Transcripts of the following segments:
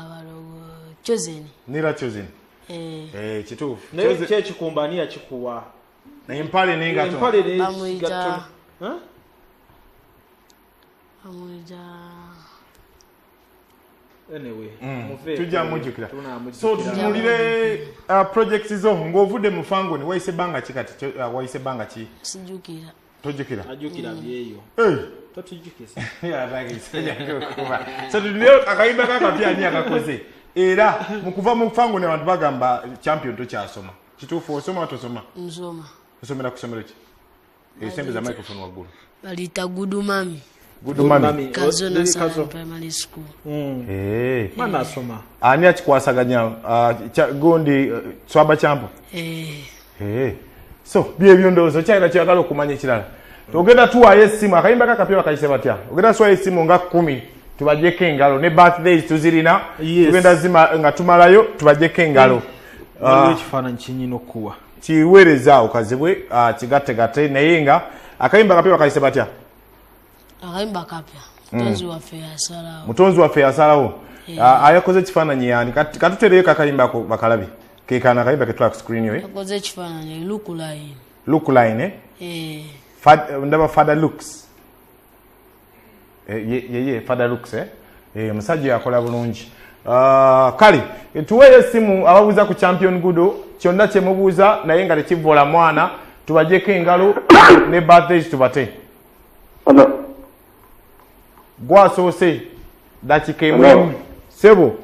Abalogo Chosen. Nira Chosen. Eh. Eh, kituufu. Naye Chosen- kyekikumba ani yakikuwa? Empale n'engatto. Empale ne Bamuyita- gatto. Huh? Bamuyita Anyway, muveeko. Tujja mujjukira. Tunaamujjukira. So tutunulire projects zo ng'ovudde mu Fangoni, wayise ebbanga ki kati? Wayise ebbanga ki? Sijjukira. Tojjukira? Ajjukira byeyo. Eh. Totujjukiza. So tutunulire akayimba kakapya ani akakoze. Era mu kuva mu Fangoni abantu bagamba Champion tokyasoma. Kituufu osoma tosoma? Nsoma. Osomera ku ssomero ki? Esembeza microphone waggulu. Baliyita Good Mummy. Good Mummy. Kazo Oh, National Kazo. Primary School. Eh. Mwana asoma. Ani akikwasaganya gundi Swaba Champo? Eh. Eh. So byebyo ndowooza kyalina kyagala okumanya ekirala. Ogenda tuwaayo essimu, akayimba kakapya bakayise batya? Ogenda tuwaayo essimu nga 10 tubajjeko engalo ne birthdays tuzirina. Yes. Tugenda zima nga tumalayo tubajjeko engalo. Waliwo ekifaananyi kinyina okuwa. Kiweereza awo kazibwe, kigattegatte naye nga akayimba kapya bakayise batya? Akayimba kapya. Mutonzi waffe yasalawo. Mutonzi waffe yasalawo. Ayakoze ekifaananyi yani katutereyo kakayimba ako bakalabe. Ke kana akayimba ke tulaba ku screen yo, eh? Yakoze ekifaananyi look line. Look line, eh? Eh. Ndaba Father Looks. Ye Father Looks, eh? Omusajja yakola bulungi. Kale tuweeyo essimu ababuuza ku Champion Gudo kyonna kye mubuuza naye nga tekivola mwana, tubajjeko engalo ne birthdays tubate. Hello. Gwasoose dakika emu emu. Sebo.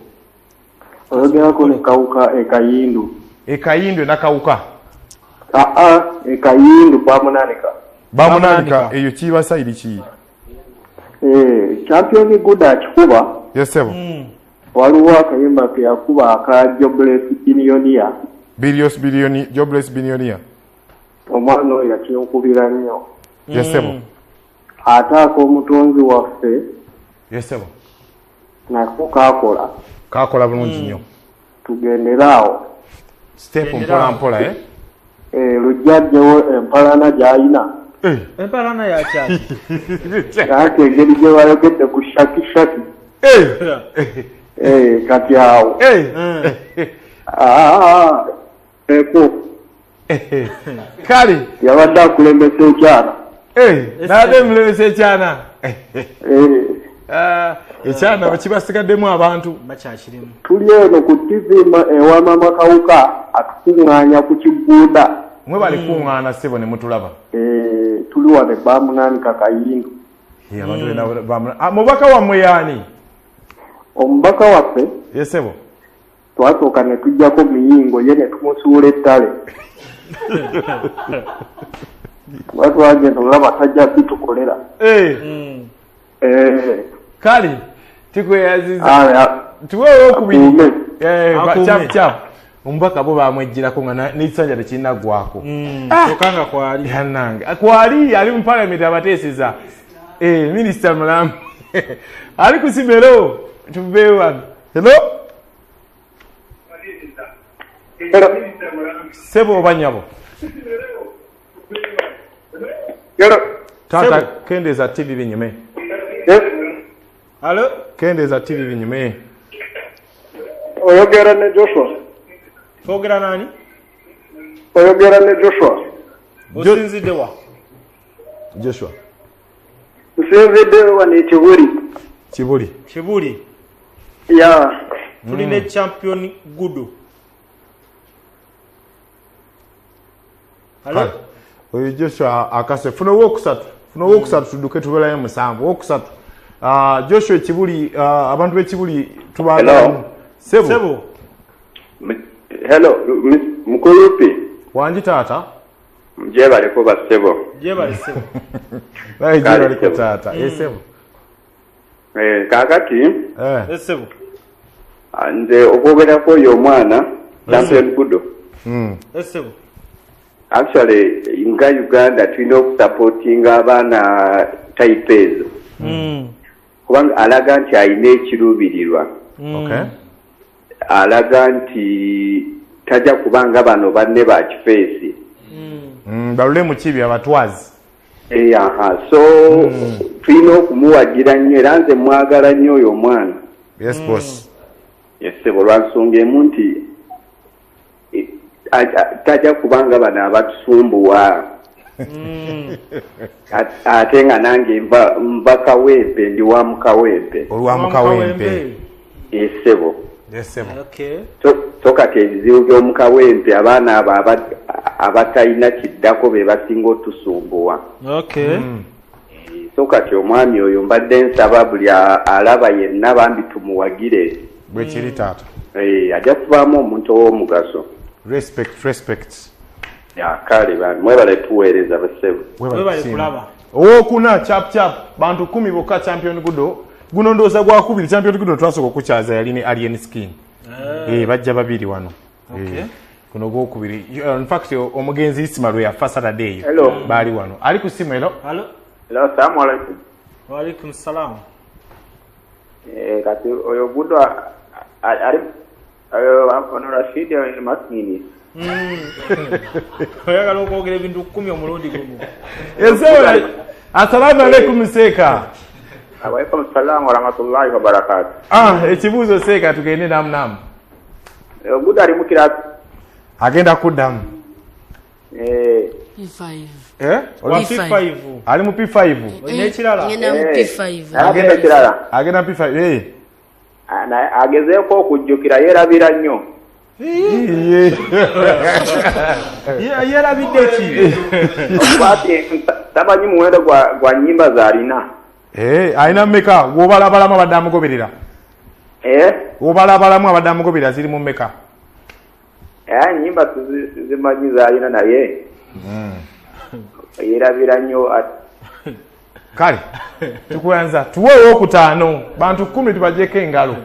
Oyogerako ne Kawuka e Kayindu. E Kayindu na Kawuka. Aa, e Kayindu Bamunanika. Bamunanika eyo kiba sayidi ki? Champion Gudo akikuba. Yes, sebo. Waliwo akayimba ke yakuba aka Jobless Billionaire. Billions billion Jobless Billionaire. Omwana oyo yakinkubira nnyo. Yes, sebo. Ate ak'omutonzi waffe. Yes, sebo. Nako kakola. Kakola bulungi nnyo. Tugendere awo. Step mpola mpola, eh? Lujjaddewo empalana gy'alina. Empalana yakyaki? Ate engeri gye bayogedde ku shaki shaki. Kati awo. Eko. Kale. Yabadde akulembesa ekyana. Nabadde mulemesa ekyana. Ekyana bakibasigaddemu abantu. Bakyakirimu. Tuli eno ku TV ewa Mama Kawuka atukuŋŋaanya ku kigunda. Mwe bali kuŋŋaana ssebo ne mutulaba. Tuli wano e Bamunanika Kayindu. Abantu bena Bamunanika. Mubaka wammwe yaani? Omubaka waffe. Yes, ssebo. Twasooka ne tuggyako miyingo ye ne tumusuula ettale. Kuba twagenda olaba tajja bitukolera. Kale tikweyaziza. Tuweewo okubiri. Akuume. Chap. Omubaka bo bamwejjirako nga n'ekisanja tekinnaggwako. Kyokka nga kwali. Yannange. Kwali ali mu parliament abateeseza. Minisita mulamu. Ali ku simero. Tuveewo wano. Hello? Hello. Sebo oba nnyabo? Hello. Taata, kendeeza TV binyume. Hello? Kendeeza TV binyume. Oyogera ne Joshua. Twogera nani? Oyogera ne Joshua. Osinzidde wa? Joshua. Nsinzidde wa ne Kibuli. Kibuli. Kibuli. Ya. Tuli ne Champion Gudo. Hello? Oyo Joshua akase. Funa owokusatu. Funa owokusatu tudduke tubeerayo musanvu. Owokusatu. Joshua Kibuli, abantu b'e Kibuli tubaagala. Hello. Sebo. Sebo. Hello, Mukulupi. Wangi taata? Gyebaleko ba ssebo. Gyebale ssebo. Naye gyebaleko Kale, taata. Ssebo. Kaakati. Ssebo. Nze okwogerako oyo omwana, Champion Gudo. Ssebo. Actually, nga Uganda tulina okusupportinga abaana type ezo. Kubanga alaga nti alina ekiruubirirwa. Alaga nti tajja kubanga bano banne ba kifeesi. Balule mu kibi abatwazi. Aha. So tulina okumuwagira nnyo era nze mwagala nnyo oyo omwana. Yes, boss. Essebo lwa nsonga emu nti tajja kubanga bano abatusumbuwa. Ate nga nange nva Kawempe, ndi wa mu Kawempe. Olwa mu Kawempe. Essebo. Essebo. Okay. So kati ebizibu by'omu Kawempe abaana abo abatalina kiddako be basinga otusumbuwa. Okay. So kati omwami oyo mbadde nsaba buli alaba yenna bambi tumuwagire. Bwe kiri taata. Ajja kuvaamu omuntu ow'omugaso. Respect, respect. Ya kale bambi mwebale tuweereza bassebo. Mwebale kulaba. Owokuna chap chap bantu 10 bokka Champion Gudo. Guno ndowooza gwakubiri Champion Gudo twasooka okukyaza yali ne Alien Skin. Bajja babiri wano. Okay. Guno gwokubiri. In fact omugenzi Isma lwe yafa Saturday. Baali wano. Ali ku simu ero. Hello. Hello, assalamu alaikum. Wa alaikum salam. Kati oyo Gudo ali ono Rashid Masini. Oyagala okwogera ebintu 10 omulundi gumu. Ezewe. Assalamu alaikum Seka. Wa alaikum salam wa rahmatullahi wa barakatuh. Ekibuuzo Seka tugende namu. Gudo ali mu kirasi. Agenda kuddamu. P5. P5. Ali mu P5. Olina ekirala? Ngenda mu P5. Agenda ekirala. Agenda P5. Agezeeko okujjukira yeerabira nnyo. Yeerabidde ki? Tamanyi muwendo gwa nnyimba z'alina. Alina mmeka? Gw'obalabalamu abadde amugoberera. Gw'obalabalamu abadde amugoberera ziri mu mmeka? Nnyimba sizimanyi z'alina naye yeerabira nnyo. Kale tukuyanza tuwe owokutaano bantu 10 tubajjeko engalo.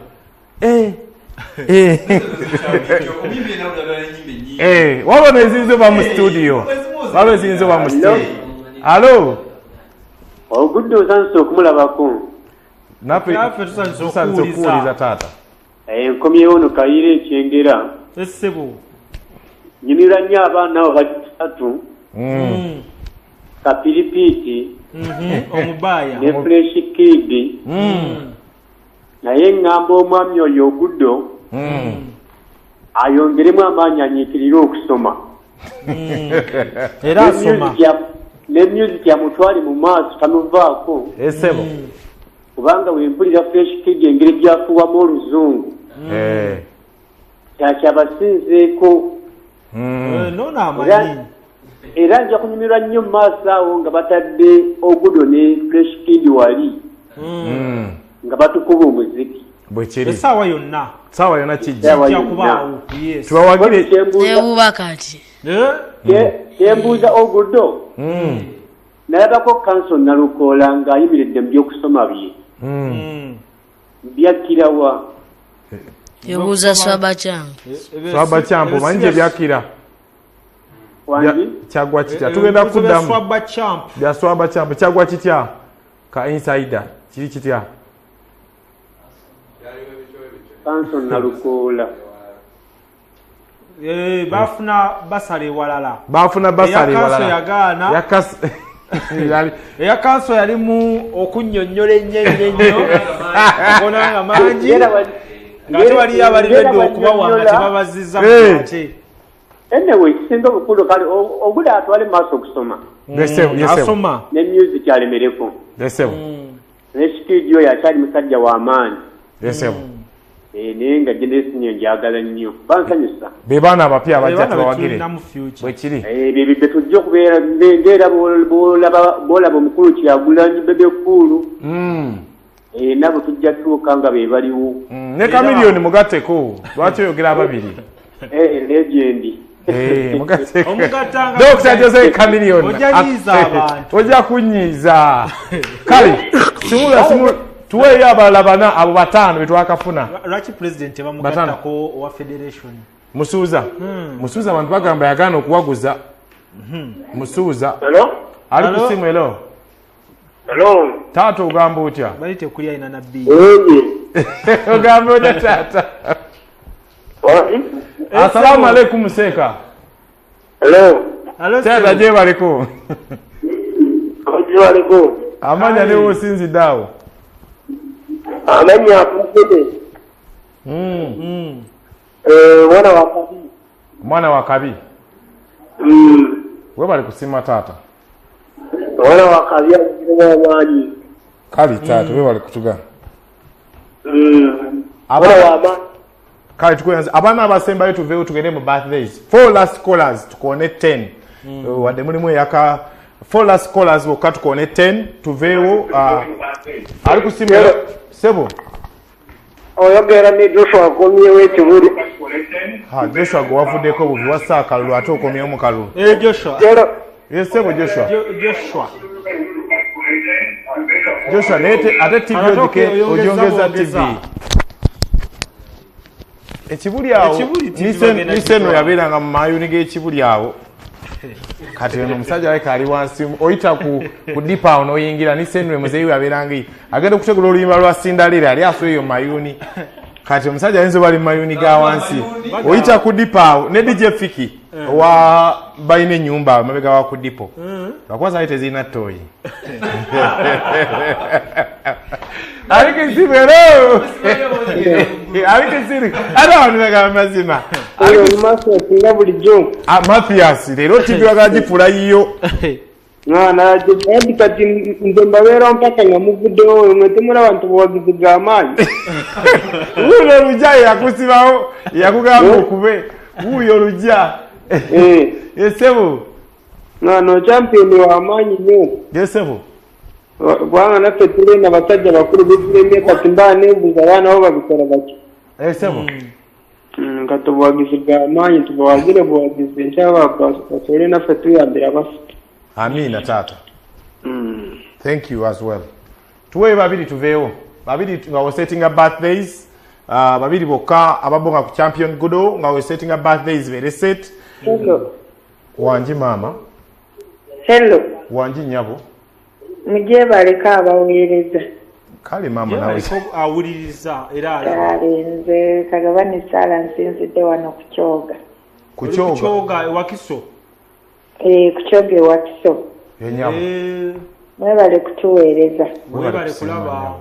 Wabona ezinze ba mu studio. Wabona ezinze ba mu studio. Hello. Ogudde osanyuse okumulabako. Naffe tusanyuse okuwuliza taata. Nkomyewo no Kayiira Ekyengera. Essebo. Nyumirwa nnyo abaana abo basatu. Kapiripiiti. Omubaaya. Ne Fresh Kid. Naye ŋŋamba omwami oyo Oguddo ayongeremu amaanyi anyiikirire okusoma. Era asoma. Ne music yamutwale mu maaso tamuvaako. Essebo. Kubanga wempulira Fresh Kid engeri gy'afuuwamu oluzungu. Kyakyabasinzeeko. Noono amanyi. Era nja kunyumirwa nnyo mu maaso awo nga batadde Ogudo ne Fresh Kid wali. Nga batukuba omuziki. Bwe kiri. Essaawa yonna. Essaawa yonna kijja. Kubaawo. Yes. Tubawagire. Newuba kati. Kyembuuza Ogudo. Nalabako Kanso Nalukoola ng'ayimiridde mu by'okusoma bye. Byakkirawa. Yebuuza Swaba Champ. Swaba Champ omanyi gye byakkira. Kyagwa kitya? Tugenda kuddamu. Swaba Champ. Bya Swaba Champ kyagwa kitya? Ka insider kiri kitya? Kanso Nalukoola. Bafuna basale ewalala. Bafuna basale ewalala. Eya Kanso yagaana. Eya Kanso yalimu okunnyonnyola ennyo ennyo. Okona nga mangi. Ng'ate waliyo abali bedde okubawa nga tebabazizza mu ate. Anyway, kisinga obukulu kale Ogudo atwale mu maaso okusoma. Asoma. Ne music alemereko. Ne studio yakyali musajja wa maanyi. Naye nga generation eyo njagala nnyo. Bansanyusa. Be baana abapya abajja tubawagire. Bwe kiri. Bye tujja okubeera ng'era bw'olaba omukulu Kyagulanyi Bebe Cool. Nabo tujja tuuka nga be baliwo. Ne Chameleone mugatteko. Lwaki oyogera ababiri? Legend. Mugatteko. Dr. Jose Chameleone. Ojja nyiiza abantu. Ojja kunyiiza. Kale, simula tuweeyo abalala bana abo bataano be twakafuna. Lwaki president tebamugattako owa federation? Musuuza. Musuuza abantu bagamba yagaana okuwaguza. Musuuza. Hello? Ali ku simu hello. Hello. Taata ogamba otya? Bali tekuli alina nabbi. Ogamba otya taata? Assalamu alaikum Seka. Hello. Hello. Taata gyebaleko. Gyebaleko. Amanya ne wosinzidde awo. Amanya afunze. Mwana wa kabi. Mwana wa kabi. Webale kusima taata. Mwana wa kabi aziremu amaanyi. Kale taata webale kutuga. Kale tukweyanza abaana abasembayo tuveewo tugende mu birthdays. 4 last callers tukone 10. Wadde mulimu eyaka 4 last callers bokka tukone 10 tuveewo. Ali kusimira sebo. Oyogera ne Joshua akomyewo ekibuli. Ha, Joshua gwe wavuddeko bubi wassa akalulu ate okomyewo mu kalulu. Joshua. Yes, sebo Joshua. Joshua. Joshua nete ate TV ogyongeza TV. Ekibuli awo niseno yabeeranga mu mayuni g'ekibuli awo. Kati ono omusajja aleka ali wansi oyita ku dipa awo n'oyingira nisenwe muzeeyi we yabeeranga eyo agenda okutegula oluyimba lwa Cinderella ali asula eyo mu mayuni. Kati omusajja ayinza oba ali mu mayuni ga wansi oyita ku dipa awo ne DJ Fiki owa balina ennyumba amabega wa ku dipo lwakuba zaali tezirina ttooyi. Ali kisibero ali kisiru ate abantu bagamba mazima. Nga bulijjo Mathias leero TV wagala gifuula yiyo. Kati nze mbabeerawo mpaka nga muvuddewo mwe temulaba nti buwagizi bw'amaanyi. Wuuyo olujja yakusibawo yakugamba okube wuuyo olujja. Esebo. No champion w'amaanyi nnyo. Esebo. Kubanga naffe tulina abasajja bakulu betulemye kati mba neebuuza abaana bo babikola batya. Esebo. Kati obuwagizi bw'amaanyi tubawagire buwagizi enkya basobole naffe tuyambira abaffe. Amina taata. Thank you as well. Tuwe babiri tuveewo. Babiri nga wesettinga birthdays. Babiri bokka ababonga ku Champion Gudo nga wesettinga birthdays bere set. Hello. Wangi maama. Hello. Wangi nnyabo. Mujebaleko abaweereza. Kale maama nawe. Awuliriza era alaba. Nze Kagabani Sala nsinzidde wano ku Kyoga. Ku Kyoga ewakiso. Ku Kyoga ewakiso. Ennyabo. Mwebale kutuweereza. Mwebale kulaba.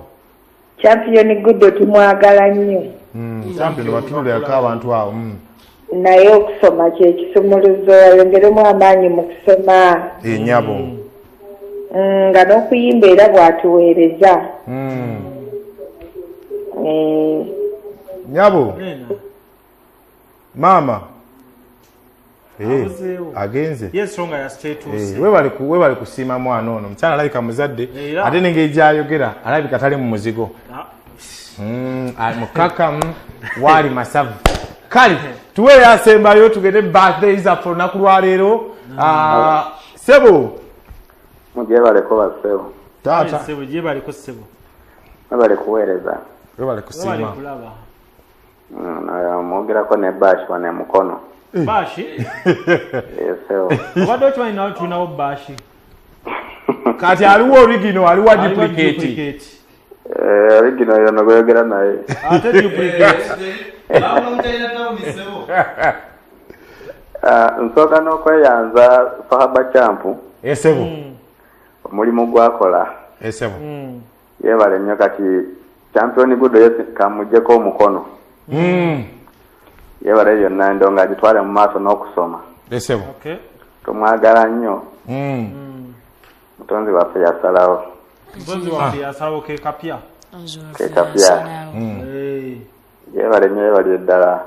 Champion Gudo tumwagala nnyo. Champion watunulirako abantu awo. Naye okusoma kye kisumuluzo ayongeremu amaanyi mu kusoma. Ennyabo. Nga n'okuyimba era bw'atuweereza. Nyabo. Maama. Agenze. Yensonga ya status. Webale kusiima mwana ono. Omukyala alabika muzadde ate n'engeri gy'ayogera alabika tali mu muzigo. Mukakamu waali masavu. Kale tuweere asembayo tugende birthdays zaffe olunaku lwaleero. Sebo. Mujebaleko bassebo. Taata. Sebo jebaleko ssebo. Webale kuweereza. Webale kusiima. Mwogerako ne Bashi wane mukono. Bashi? Sebo. Obadde okimanyi nawe tulinawo Bashi. Kati aliwo original, aliwo duplicate. Original yono gweyogera naye. Ate duplicate. Nsooka n'okweyanza Sahaba Champu. Esebo. Omulimu gwakola. Esebo. Yeebale nnyo kati Champion Gudo ye kamuggyeko omukono. Yeebale byonna endongo agitwale mu maaso n'okusoma. Esebo. Tumwagala nnyo. Mutonzi waffe yasalawo. Mutonzi waffe yasalawo ke kapya. Ke kapya. Yeebale nnyo yeebale ddala.